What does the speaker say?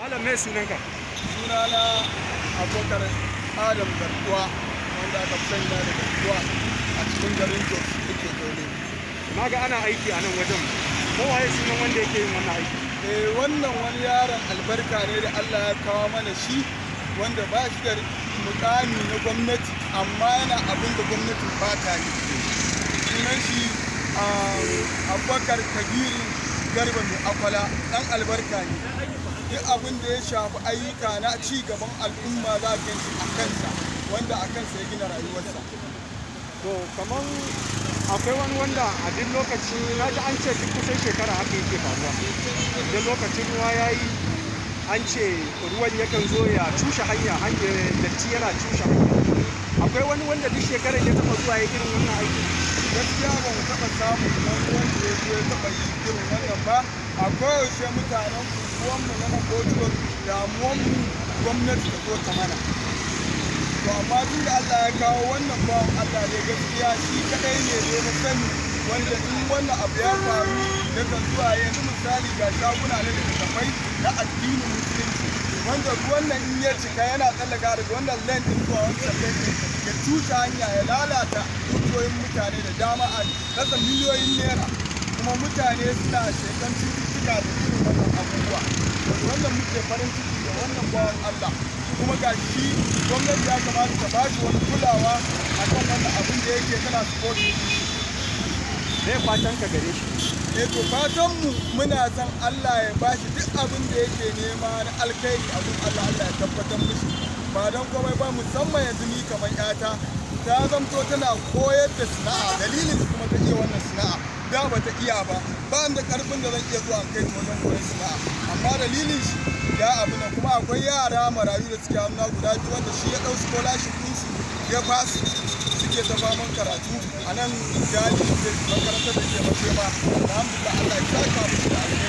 Malam, me sunanka? Sunana Abubakar Adam Garkuwa, wanda aka fi sani da Garkuwa, a cikin garin Jos yake zaune. Na ga ana aiki a nan wajen. Ko waye sunan wanda yake yin wannan aiki? Eh, wannan wani yaron albarka ne da Allah ya kawo mana shi, wanda ba shi da mukami na gwamnati, amma yana abin da gwamnatin ba ta yi. Sunan shi Abubakar Kabiru Garba Mai Akwala. Dan albarka ne. Duk abin da ya shafi ayyuka na ci gaban al'umma za a gan shi a kansa, wanda a kansa ya gina rayuwarsa. To, kaman akwai wani wanda a duk lokaci, na ji an ce duk kusan shekara haka yake faruwa. Idan lokacin ruwa ya yi, an ce ruwan yakan zo ya cushe hanya, hanyar datti yana cushe hanya. Akwai wani wanda duk shekarar ya taɓa zuwa ya irin wannan aikin? Gaskiya ba mu taɓa samun wani wanda ya zo ya taɓa yi irin wannan ba. A koyaushe mutanen unguwanmu na Makoto, damuwanmu gwamnati ta zo ta mana. To, amma tun da Allah ya kawo wannan bawan Allah ne, gaskiya shi kaɗai ne da na sani wanda in wannan abu ya faru yakan zuwa. Yanzu misali, ga shaguna na littattafai na addinin Musulunci, wanda ruwan nan in ya cika yana tsallaka daga wannan lane din zuwa wancan lane din, ya cushe hanya, ya lalata dukiyoyin mutane da dama, a rasa miliyoyin naira, kuma mutane suna shekan cututtuka da irin wannan abubuwa. To, wannan muke farin ciki da wannan bawan Allah. Kuma ga shi gwamnati ya kamata ta ba shi wani kulawa akan wannan abin da yake tana support. Me fatan ka gare shi? Eh, to, fatan mu muna son Allah ya bashi duk abin da yake nema na alkhairi abin Allah, Allah ya tabbatar mishi. Ba don komai ba, musamman yanzu ni kamar yata ta zamto tana koyar da sana'a, dalilin shi kuma ta iya wannan sana'a. Da ba ta iya ba, ba da karfin da zan iya zuwa kai ta wajen koyon sana'a, amma dalilin shi ya abu nan. Kuma akwai yara marayu da suke hannu guda biyu, wanda shi ya ɗau scholarship ɗinsu ya basu, suke ta faman karatu a nan jali, makarantar da ke mace ba. Alhamdulillah, Allah ya saka musu da alheri.